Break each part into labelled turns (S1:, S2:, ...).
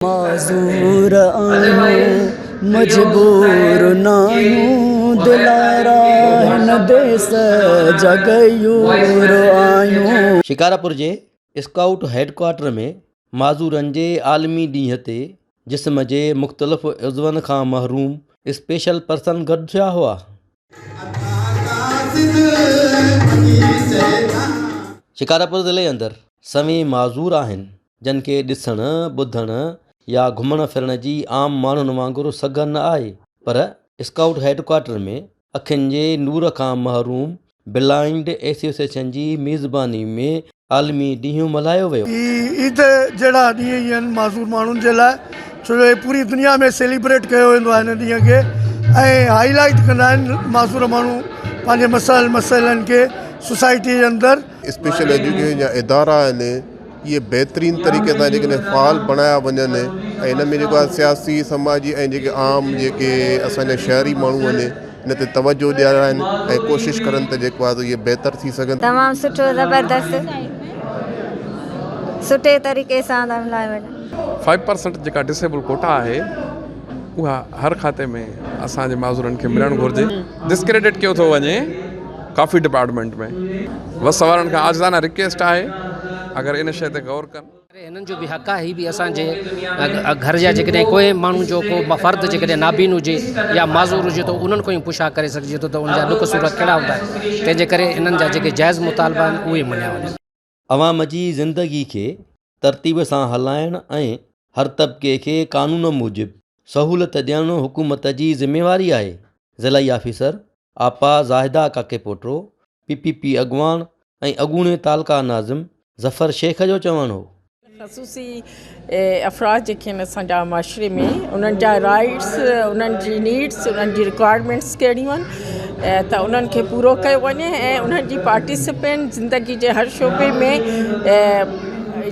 S1: معذور آهيون مجبور ناهيون دلارا هن ديس جا غيور آهيون.
S2: شڪارپور جي اسڪائوٽ هيڊ ڪوارٽر ۾ معذورن جي عالمي ڏينهن تي جسم جي مختلف عضون کان محروم اسپيشل پرسن گڏ ٿيا هئا. شڪارپور ضلعي اندر سوين معذور آهن جن کي ڏسڻ، ٻڌڻ يا گهمڻ ڦرڻ جي عام ماڻهن وانگر سگهه نه آهي پر اسڪائوٽ هيڊ ڪوارٽر ۾ اکين جي نور کان محروم بلائنڊ ايسوسيئيشن جي ميزباني ۾ عالمي ڏينهن ملهايو ويو.
S3: هي عيد جهڙا ڏينهن ئي آهن معذور ماڻهن جي لاء ڇو جو هي پوري دنيا ۾ سيليبريٽ ڪيو ويندو آهي هن ڏينهن کي ۽ هائي لائيٽ ڪندا آهن معذور ماڻهو پنهنجي مسائل مسئلن کي سوسائٽي جي اندر.
S4: اسپيشل ايجوڪيشن جا ادارا آهن اهي بهترين طريقي سان جيڪڏهن فعال بڻايا وڃن ۽ ان ۾ جيڪو آهي سياسي سماجي ۽ جيڪي عام جيڪي اسان جا شهري ماڻهو آهن ان تي توجهه ڏيارائن ۽ ڪوشش ڪرن ته جيڪو آهي سو اهي بهتر ٿي سگهن.
S5: تمام سٺو زبردست سٺي طريقي سان ٿا ملهايو وڃي.
S6: فائيو پرسنٽ جيڪا ڊسيبل ڪوٽا آهي اها هر کاتي ۾ اسان جي معذورن کي ملڻ گهرجي. ڊسڪريڊٽ ڪيو ٿو وڃي ڪافي ڊپارٽمينٽ ۾ وس وارن کان عاجزانه رڪويسٽ آهي اگر ان شئي تي غور ڪن.
S7: هنن جو به حق آهي هي به اسان جي گهر جا جيڪڏهن ڪوئي ماڻهو جو ڪو فرد جيڪڏهن نابين هجي يا معذور هجي ته انهن کان ئي پڇا ڪري سگهجي ٿو ته ان جا ڏک سور ڪهڙا هوندا آهن تنهن جي ڪري انهن جا جيڪي جائز مطالبا آهن اهي مڃيا وڃن.
S2: عوام جي زندگي کي ترتيب سان هلائڻ ۽ هر طبقي کي قانون موجب سهولت ڏيڻ حڪومت جي ذميواري آهي، ضلعي آفيسر آپا Zahida Kakepoto, P P P اڳواڻ ۽ اڳوڻي تعلقه ناظم ظفر شيخ جو چوڻ هو.
S8: خصوصي افراد جيڪي آهن اسان جا معاشري ۾ انهن جا رائيٽس انهن جي نيڊس انهن جي رڪوائرمينٽس ڪهڙيون آهن ته انهن کي پورو ڪيو وڃي ۽ انهن جي پارٽيسپينٽ زندگي جي هر شعبي ۾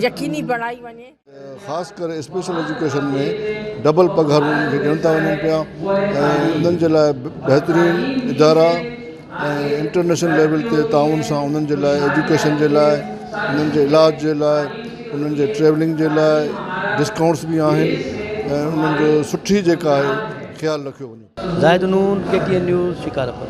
S8: يقيني بڻائي وڃي.
S9: خاص ڪري اسپيشل ايجوڪيشن ۾ ڊبل پگهار انهن کي ڏيڻ ٿا وڃن پيا ۽ انهن جي لاء بهترين ادارا ۽ انٽرنيشنل ليول تي تعاون سان انهن جي لاء ايجوڪيشن جي لاء انهن جي علاج جي لاء انهن جي ٽريولنگ جي لاء ڊسڪائونٽس به آهن ۽ انهن جو سٺي جيڪا آهي خيال رکيو وڃي.
S2: Zahid Noon, K T N news, Shikarpur.